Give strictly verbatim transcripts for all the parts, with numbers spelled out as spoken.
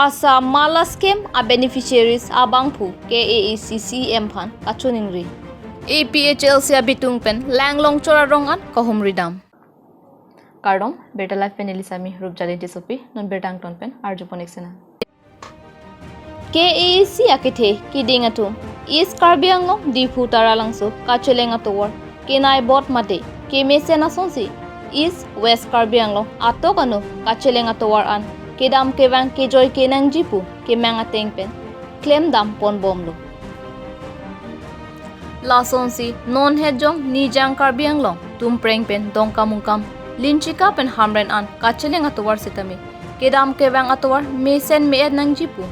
Assam Mala Scheme a beneficiaries abangphu K A A C C E M aphan kachiningri. A P H L C abitung pen Langlongchor arong an kahumri dam. Kardom, Birta Live pen neli Sami Rupjali Tissopi, non birta angton pen arjupon ik sinang. K A A C akethe keding atum East Karbi Anglong Diphu Taralangso kacheleng atovar kenai bot mate kemesen asonsi East West Karbi Anglong atok ano kacheleng atovar an kedam kevang kejoi kenangji pu kemang ateng pen klemdam ponbomlo. Lasonsi non hetjong Nijang Karbi Anglong Tumpreng pen Dongkamukam, Linchika pen Hamren an kacheleng atovar sitame kedam kevang atovar mesen me-et nangji pu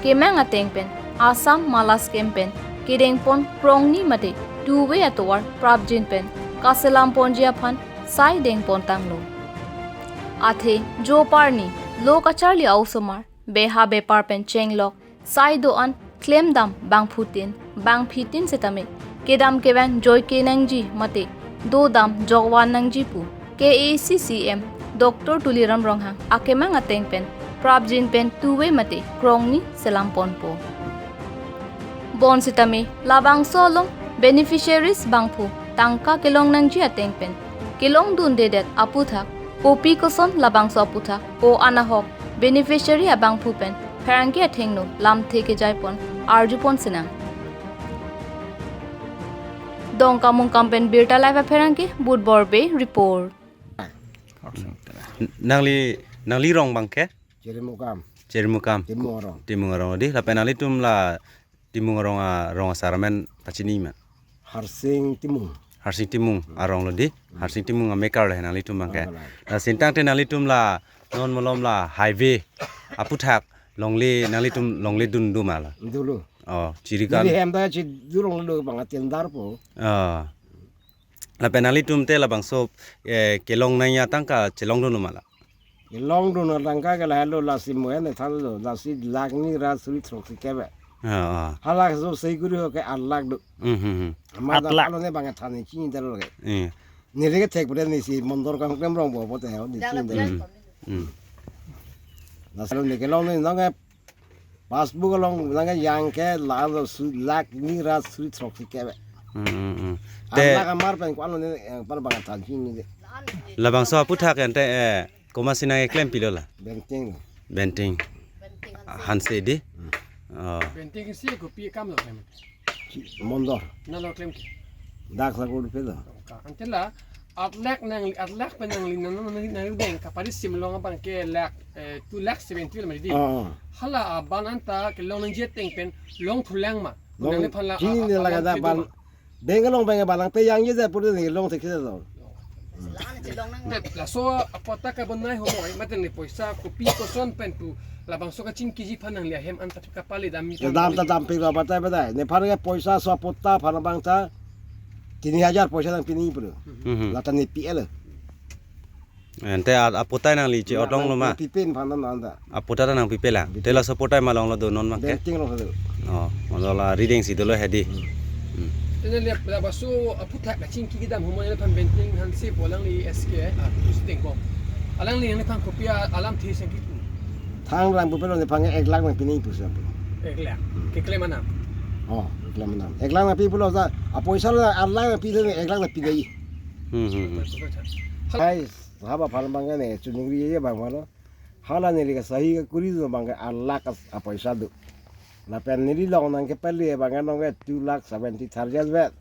kemang ateng pen Assam Mala Scheme pen kedengpon krongni mate two-way atovar prapjin pen kaselam ponji aphan sai dengpon tanglo. Athe joparni lo kacharli a-osomar beha bepar pen chenglok sai do-an klemdam bangphutin bangphitin sitame kedam kevang joi kenangji mate dodam jokvan nangji pu K A A C C E M Doctor Tuliram Ronghang akemang ateng pen prapjin pen two-way mate krongni selam ponpo. Bonsitame labangso along beneficiaries bangphu tangka kelong nangji ateng pen kelongdundedet aputhak kopi koson labangso aputhak ko-an ahok beneficiary abangphu pen pherangke athengno lamthe kejaipon arjupon sinang. Dongkamukam pen Birta Live apherangke Budbor Bey report. Nangli, nangli rong abangke? Cherimukam. Cherimukam. Timung arong. Timung arong di. Lapen nanglitum la Timung arong a, rong asar amen pachini ma? Harsing Timung. Harsing Timung arong lo di. Harsing Timung amekar le nanglitum abangke. Abang ke. La sintang te nanglitum la non malom la highway aputhak longle nanglitum longle dun do ma la? Dolo. Oh, chiri kan. Neli hem ta chi durong lo bang atin dar po. Oh. Lapen nanglitum te labangso, eh, kelong nangji atangka chelongdun ma la? Kelongdun atangka ke lahelo, lasi mo-en thanlo, lasi lakh ni ra suri throksi keve. Ah, ah. Halak so sei guri ho ke ar lakh do. Hmm, hmm, hmm. Amar ar lakh. Dam alo ne bang than chini dalo ke. Eh. Neli ke thek bre neli si Mondor Kangklem rong bo bo te ho ni chini dalo. Hmm. Hmm. Lasi lo ne kelongdun nang ke passbook along nangkejang ke la lo su lakh ni ra suri throksi keve. Hmm, hmm, hmm. Te ar lakh amar pen ko-an lo ne, eh, par bang than chini de. Labangso aputhak ante, eh, komatsi nangkeklem pilo la? Benting. Benting. Hanse di? Hmm. Oh. Benting si kopi akam lo klem? Mondor. Nalo klem ke? Dak sa ko pe lo. Ka, ante la, ar lakh nang, ar lakh pen nangli nang, nang, nang, nang deng kapari sim long abangke lakh, eh, two lakh seventy lo mari di. Oh. Hala, ah, ban anta kelong nangji ateng pen longthulang ma? Long, nangliphan la, chini ah, ah, lagada ban. Bank along bank balang pe yang ye ja pur ne long thek se lo. Te, laso apatta kabonai ho moi, mate ne poisa kopi koson pen pu labangso kachingkiji aphan nangli ahem anta kapali dam mi. Dam ta dam pe ba batai batai. Nephan ke poisa so apatta aphan abang ta tini hajar poisa nangpini pur. Mhm. Lata ne P L. Ante a-, apatta nangli che-otong lo ma? Pipe aphan nang anta. Apatta ta nangpipe lang. Pipe. Te laso apatta malong lo do non abangke? Benting lo do. Oh, malong la rideng si dolo hedi. Hmm. Hmm. Te neli labangso aputhak kachingki kedam ho moi, nephan Benting Hanse pu alangli S K, ah, president ko. Alangli nephan kopi alamthe sengki pu? Thangrang pupe lo, nephan ek lakh nangpini pu sa pu. Ek lakh. Hmm. Keklem anam? Oh, keklem anam. Ek lakh nangpi pulo sa, apoisa lo ar lakh nangpi, ek lakh nangpi dei. Hmm, hmm, hmm. Hai, sahaba aphan abangke ne chiningri ye abang malo. Hala neli ke sahi ke kuri do abangke ar lakh as-, apoisa do. Lapen neli long nangkepali abangke nonke two lakh seventy thousand vet.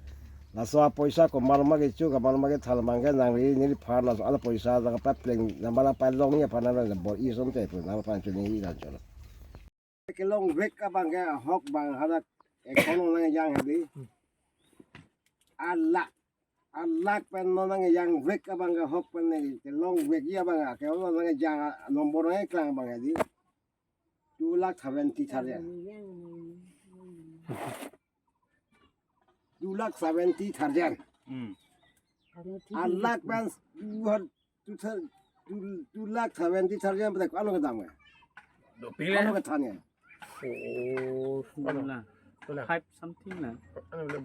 Laso apoisa komat ma kecho, komat ma kethal abangke nangli neliphan laso ala poisa nangpapleng, nangpala palong ye aphan nang bor-i asonte pu nangphan chiningri dan cholo. Kelongvek abangke ahok abang hala account nangjang hedi. Ar lakh, ar lakh pen non nangjangvek abangke ahok pen ne kelongvek ye abang ke, non nangjang number nangklang abang hedi. Two lakh seventy thousand. Two lakh seventy thousand. Hmm. Ar lakh pen two hundred, two thou-, two, two lakh seventy thousand pen ko-an lo kedam ke? Doping ko-an lo le. Kethan ke? Oh, ano? Ano? Five something na. Ano le?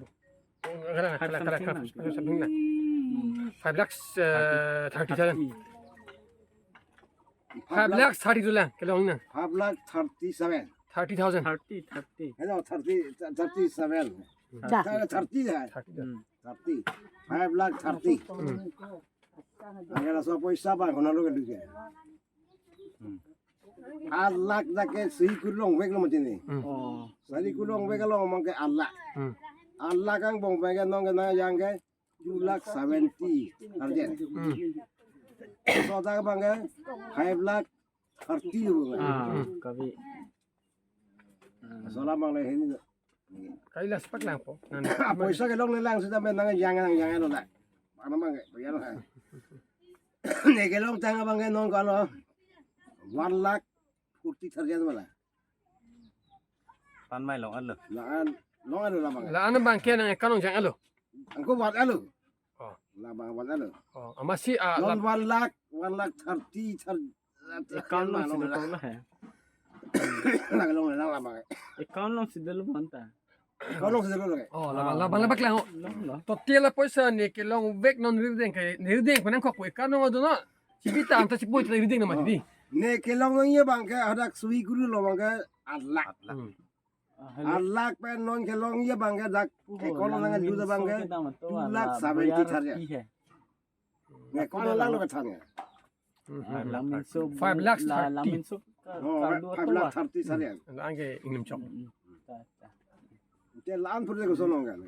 Oh, kala, kala, kala, kala, something na. Ano something na? Hmm. Five lakhs, eh, thirty thousand. Thirty. Five lakh thirty two lang, kelong na. Five lakh thirty seven. Thirty thousand. Thirty, thirty. Hello, thirty, thirty seven. Thirty. Thirty, thirty hai. Thirty. Hmm. Thirty. Five lakh thirty. Hmm. Agar laso poisa ba hono lo ke duke. Hmm. Aat lakh dak ke sui kurlong vek lo mati ni. Hmm. Oh. Sui kurlong vek lo mang ke aat lakh. Hmm. Aat lakh angbong vek ke non ke nangjang ke two lakh seventy arjen. Hmm. Soda abang ke five lakh thirty abang ke. Ah, hmm, kabi. Sola abang le hini. Kali las pak lang po. Nan. Poisa kelong le lang sudah men nangjang nangjang lo dak. Mana abang ke, ya lo. Ne kelong tang abang ke non kalo one lakh forty thousand mala. Pan mai long alo. La-an, long alo la abang. La-an abang ke nang account jang alo. Angko wat alo. Oh. La abang wat alo. Oh, amatsi, ah, non la- one lakh, one lakh thirty, thirty. Account long si dolo la hai. Lang long lang la abang. Account long si dolo bonta. Account long si dolo lagi. Oh, la abang, la abang, la abang lang. Long lo. Total la poisa ne kelong vek non rideng ke, ne rideng ko nangkok ko account long do no. Chipi ta anta chipi ta rideng na mati di. Ne kelong long ye abang ke hadak sui kurlo abang ke aat lakh. Hmm. Ah, hello. Aat lakh pen non kelong ye abang ke dak, oh, ke kolong lang nang juta abang ke, so kedam to two lakh seventy thousand. Ne kolong lang lo ke thang ya. Hmm, hmm, hmm. Lang minso five lakh la, thirty. Lang minso ka, oh, ka dua five lakh thirty thousand. Hmm, lang ke ingnim chok. Hmm, hmm. Ta, ta. Te la-an pur de ko sonong kan.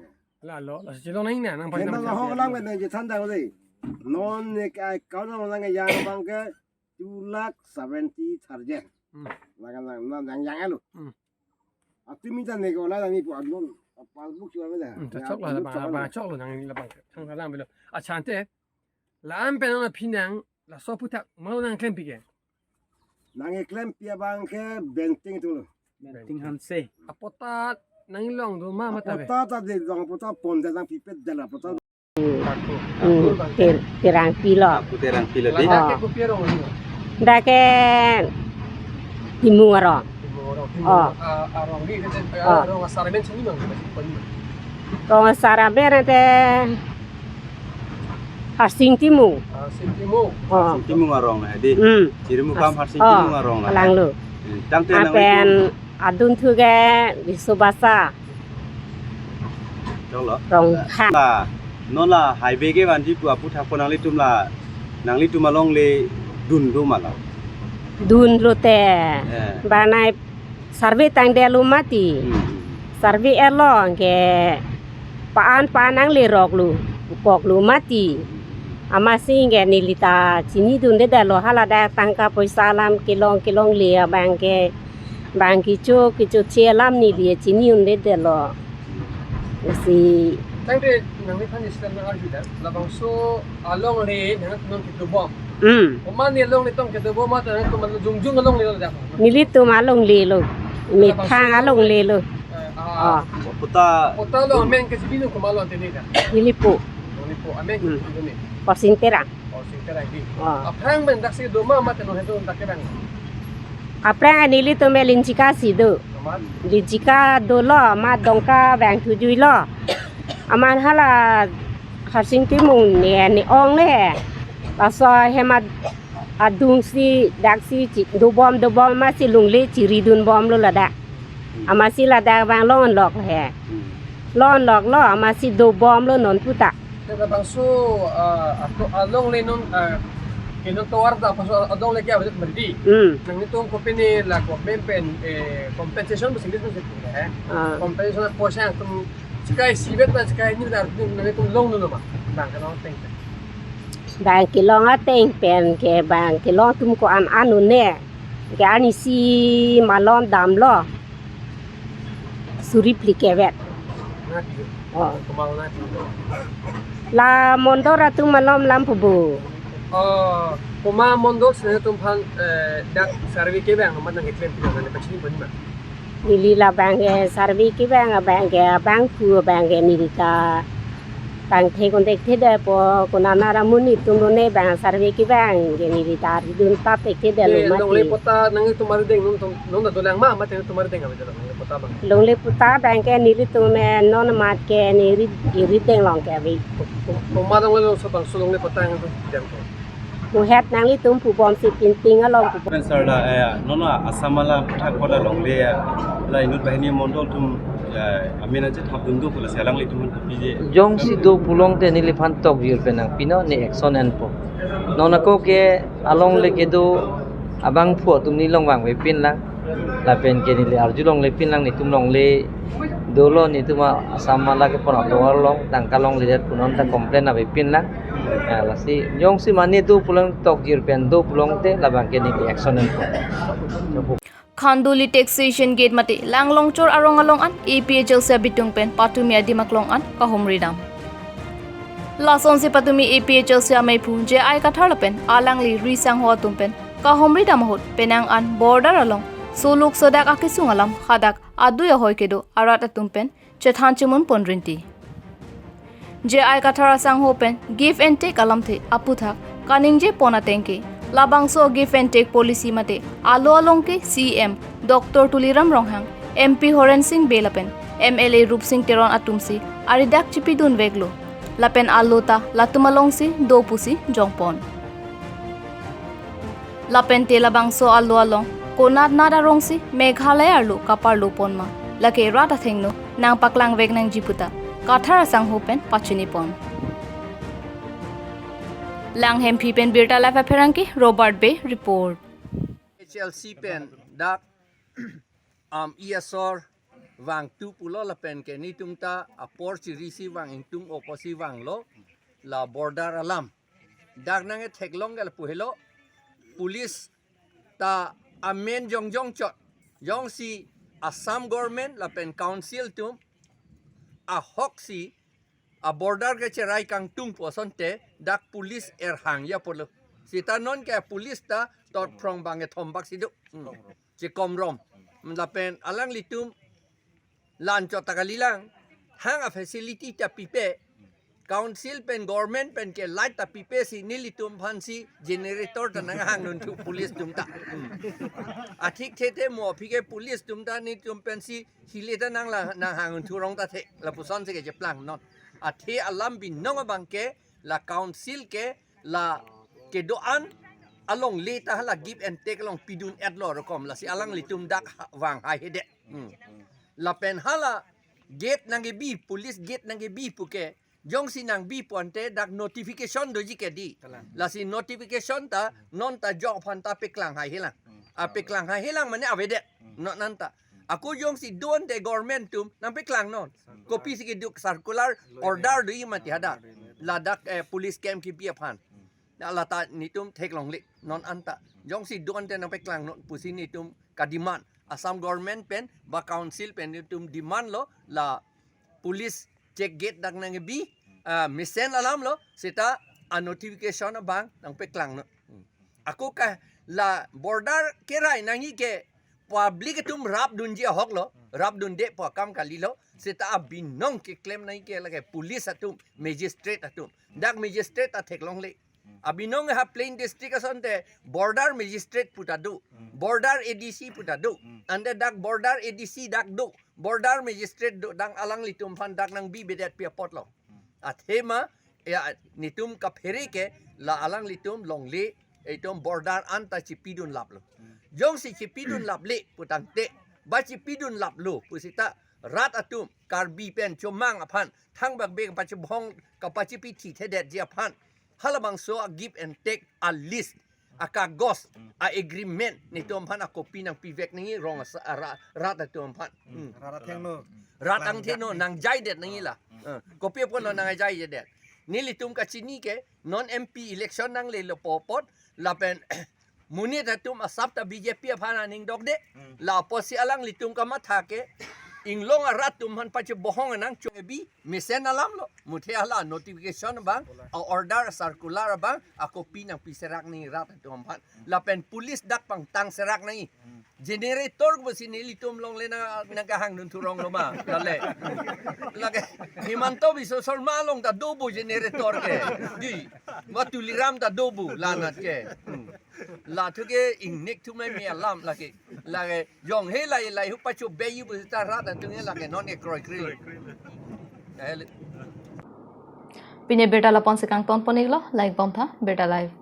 La lo, la si chilong nang na, nang. Ke pagi nang ho lang ke ne je than dang le. Non ne ke account long lang yang abang ke two lakh seventy thousand. Hmm. Lang lang lang yang yang alo. Hmm. Ati mi ta ne ko la ni pu adlon passbook chu ave da. Hmm, ta chok la, la abang, abang chok lo nang ni la abang. Thang la abang lo. Achan te. La-an pen nang phi nang laso aphuthak ma lo nang klempi ke. Nang klempi abang ke Benting tu lo. Benting Hanse. Apota nang long do ma mata be. Apota ta de long apota pon de nang pipet de la apota. Hmm, Ter-, Terangpi lo. Aku Terangpi lo di. Lada ke kopi arong ni? Dak ke Timung arong. Timung arong. Timung, oh, ah, arong ni, ah, arong asar amen sini mang, sini mang. Rong asar amen ate Harsing Timung. Harsing Timung. Oh. Harsing Timung arong na di. Hmm. Chiri mukam Hars-, Harsing, oh, Timung arong na. Kalang lo. Hmm, tangte nang apen itu. Adun thu ke Bisubasa. Chok lo. Rongkha. La, non la highway kevanji pu aphuthak ko nanglitum la, nanglitum along le dun do ma la? Dun lo te. Eh. Banai survey tangdet lo mati. Hmm. Survey etlo ke pa-an pa-an nanglerok lo, pok lo mati. Amatsi ke neli ta chinidundedet lo hala dak tangka poisa alam kelong kelongle abang ke. Bang kecho kechoche alam neli chinidundedet lo. Si. Tangte nangliphan Islam nang arju dak, labangso alongle nangtum kedobom. Hmm. Komat ne alongle tong kedobom ma ta nangtum jongjong alongle lo dak? Nelitum alongle lo. Methang alongle lo. Eh, ah. Ah. Pota. Pota lo amen ke si binong komat lo ante ne dak? Nelipo. Nelipo amen ke si binong ne? Porsing Terang. Oh, Singterang di. Ah. Aphrang pen dak si do ma mate non hetu dak ke bang? Aphrang nelitum me Linchika si do. Amat? Linchika dolo, amat Dongka vangthu juilo. Amat hala Harsing Timung ne, ne ong le. Laso hem adung si dak si chi-, dobom dobom amatsi longle chiridunbomlo ladak. Amatsi ladak vang longlok he. Hmm. Longlok lo, amatsi dobomlo non puta. Te labangso, ah, ato alongle non, ah, ke non tovar ta paso alongle ke avedetmardi. Hmm. Nanglitum kopine la government pen, eh, compensation ba singkit singkit, eh. Ah. Compensation poisa nangtum chikai isivet ba chikai ini ta nanglitum longlo ma? Bang kelong ateng pen. Bang kelong ateng pen ke bang kelong atum ko-an an un-e. Ke arnisi malom damlo. Suri phli kevet. Nati. Oh. Komat nati. La mondol atum malom lam pubu. Oh, komat mondol si nanglitumphan, eh, dak survey kevang amat nangkeklem pilo nangpachini pon ma? Neli labang ke survey kevang abang ke abangphu abang ke neli ta tangthe kontek thedetpo konat arat amonit atum lo ne bang survey kevang ke neli ta ridun tap thekthedetlo mati. Longle pota nanglitum arideng non tum, non ta dolang ma mate nangtum arideng ave dolang longle pota bang? Longle pota bang ke nelitum me non amat ke neli rideng along ke ave. Ko-, ko-, komat longle lo so bangso longle pota nangtum deng ko? Muhet nanglitum pubom si pinping along pubom. Pen sir la, eh, non Assam Mala aphuthak pada longle, eh, la inut banghini mondol atum, eh, amin aje thapdun do pu lasi alanglitum aphan kopi je. Jongsi do pulote neliphan tokjir pen nangpinon, ne action enpo. Non ako ke alongle kedo abangphu atum ne longvang vepin lang. Lapen ke neli arjulonglepin lang, netum longle dolo, netum Assam Mala kepon atovar along tangka longledet pu non ta complain avepin lang. Ah, lasi jongsi mane do pulote tokjir pen do pulote labang ke neli action enpo. Khanduli Taxation Gate mate Langlongchor arong along an A P H L C abitung pen patumi adim aklong an kahumri dam. Lasonsi patumi A P H L C ameiphu J I Kathar lapen alangli ri sangho atum pen kahumri dam ahut penang an border along soluk sodak akesung alam hadak adui ahoi kedo arat atum pen chethan chemun pon rinti. J I Kathar asangho pen give and take alamthe aphuthak kaningje pon ateng ke labangso give and take policy mate alo along ke C E M Doctor Tuliram Ronghang, M P Horen Sing Bey lapen M L A Rupsing Teron atumsi aridak chipidun veklo. Lapen alo ta latum alongsi do pusi jongpon. Lapen te labangso alo along konat nat arongsi Meghalaya arlo kaparlo pon ma, lake rat athengno nangpaklang vek nangji puta Kathar asangho pen pachini pon. Langhemphi pen Birta Live apherangke Robert Bey report. H L C pen dak am E S R vangtu pulo lapen ke netum ta apor chirisi vang ingtung opo si vanglo la border alam. Dak nangketheklong ke lapu helo, police ta amen jongjong chot. Jongsi Assam government lapen council atum ahoksi a border kecherai kangtung pu asonte dak police erhang ya pulo. Sita non ke police ta totphrong bang kethom bak si do. Hmm. Chekomrom. Lapen alanglitum lan chot ta kalilang, hang a facility ta pipe, council pen government pen ke light ta pipe si nelitum aphansi generator ta nanghang dunthu police atum ta. Hmm. Athik thethe mo aphi ke police atum ta netum pensi hile ta nangla nanghang dunthu rong ta the, lapusonsi kecheplang non. Athe alam binong abang ke la council ke la kedo-an alongle ta hala give and take along pidun etlo rokom, lasi alanglitum dak ha-, vang haihedet. Hmm. Lapen hala gate nangkebi, police gate nangkebi puke, jongsi nangbi pu ante dak notification doji ke di. Kalang. Lasi notification ta non ta jok aphan ta peklang haihelang. Hmm. A peklang haihelang mane avedet. Hmm. Non anta. Ako jongsi do ante government atum nangpeklang non. Circular. Kopisi keduk circular order do-i mati hadak. Ladak, eh, police camp kebi aphan. Hmm. Na lata netum theklongle non anta. Jongsi do ante nangpeklang non pusi netum kademand. Assam government pen ba council pen netum demand lo la police check gate dak nangkebi, ah, mesen alam lo, seta a notification abang nangpeklang non. Hmm. Ako ke la border kerai nangji ke public atum rapdunji ahok lo, rapdunde pu akam kalilo, seta abinong keklem nangji ke lake police atum, magistrate atum. Dak magistrate ta theklongle. Abinong ha plain district asonte border magistrate pu ta do, border A D C pu ta do. Ante dak border A D C dak do, border magistrate do, dak alanglitum aphan dak nangbibedet pi apotlo. Athema, ya, netum kaphere ke la alanglitum longle, itum border anta chipidun laplo. Jongsi chipidun laple putangte, ba chipidun laplo pusita rat atum Karbi pen chomang aphan thangbak be kapachibhong kapachipithi thedetji aphan halabangso a give and take a list, a kagos, a agreement netum aphan a copy nangpivek nangji rong asa-, a ra-, rat atum aphan. Hmm. Rat athengno. Rat angtheno nangjaidet nangji la. Hmm. Eh, kopi apotlo nangjaidet. Nelitum kachini ke non M P election nanglelo pu apot lapen monit atum asap ta B J P aphan aning dokde. Hmm. La apotsi alanglitum kamatha ke inglong arat atum aphan pachibohong nang chongbi mesen alam lo. Muthe hala notification abang, a order, circular abang, a copy nangpiserak nangji rat atum aphan. Lapen police dak pangtangserak nangji. Generator pusi nelitum longle na, nangkahang dunthu ronglo ma, lale. Lake Himanta Biswa Sarma along ta do bo generator ke. Di, ma Tuliram ta do bo, lanat ke. Hmm. La thu ke ingnek thu meme alam lake. Lake jong he lai lai hu pacho beyu pusita rat atum ke lake non ke kroikre. Eh, le- Pine birta lapu-ansi kangton pon-iklo, like bomtha, Birta Live.